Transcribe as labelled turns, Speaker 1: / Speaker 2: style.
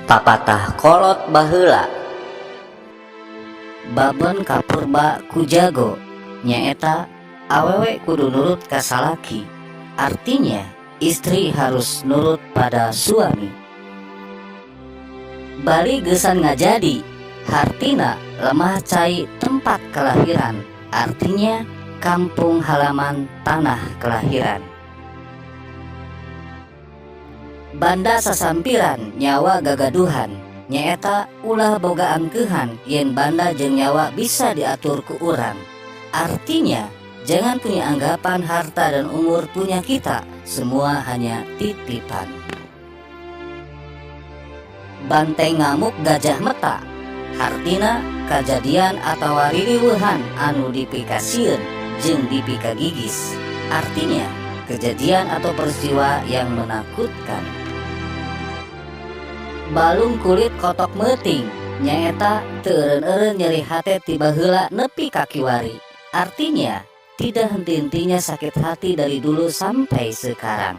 Speaker 1: Papatah kolot baheula, Babon kapurba ku jago, nyaeta awewe kudu nurut ka salaki. Artinya, istri harus nurut pada suami. Bali geusan ngajadi, hartina lemah cai tempat kelahiran. Artinya, kampung halaman, tanah kelahiran. Banda sasampiran nyawa gagaduhan, nyaeta ulah boga angkeuhan yen banda jeung nyawa bisa diatur ku urang. Artinya, jangan punya anggapan harta dan umur punya kita, semua hanya titipan. Banteng ngamuk gajah meta, hartina kajadian atawa ririweuhan anu dipikasieun jeung dipikagigis. Artinya, kejadian atau peristiwa yang menakutkan. Balung kulit kotok meuting, nyaeta teu eureun-eureun nyeri hate ti baheula nepi ka kiwari. Artinya, tidak henti-hentinya sakit hati dari dulu sampai sekarang.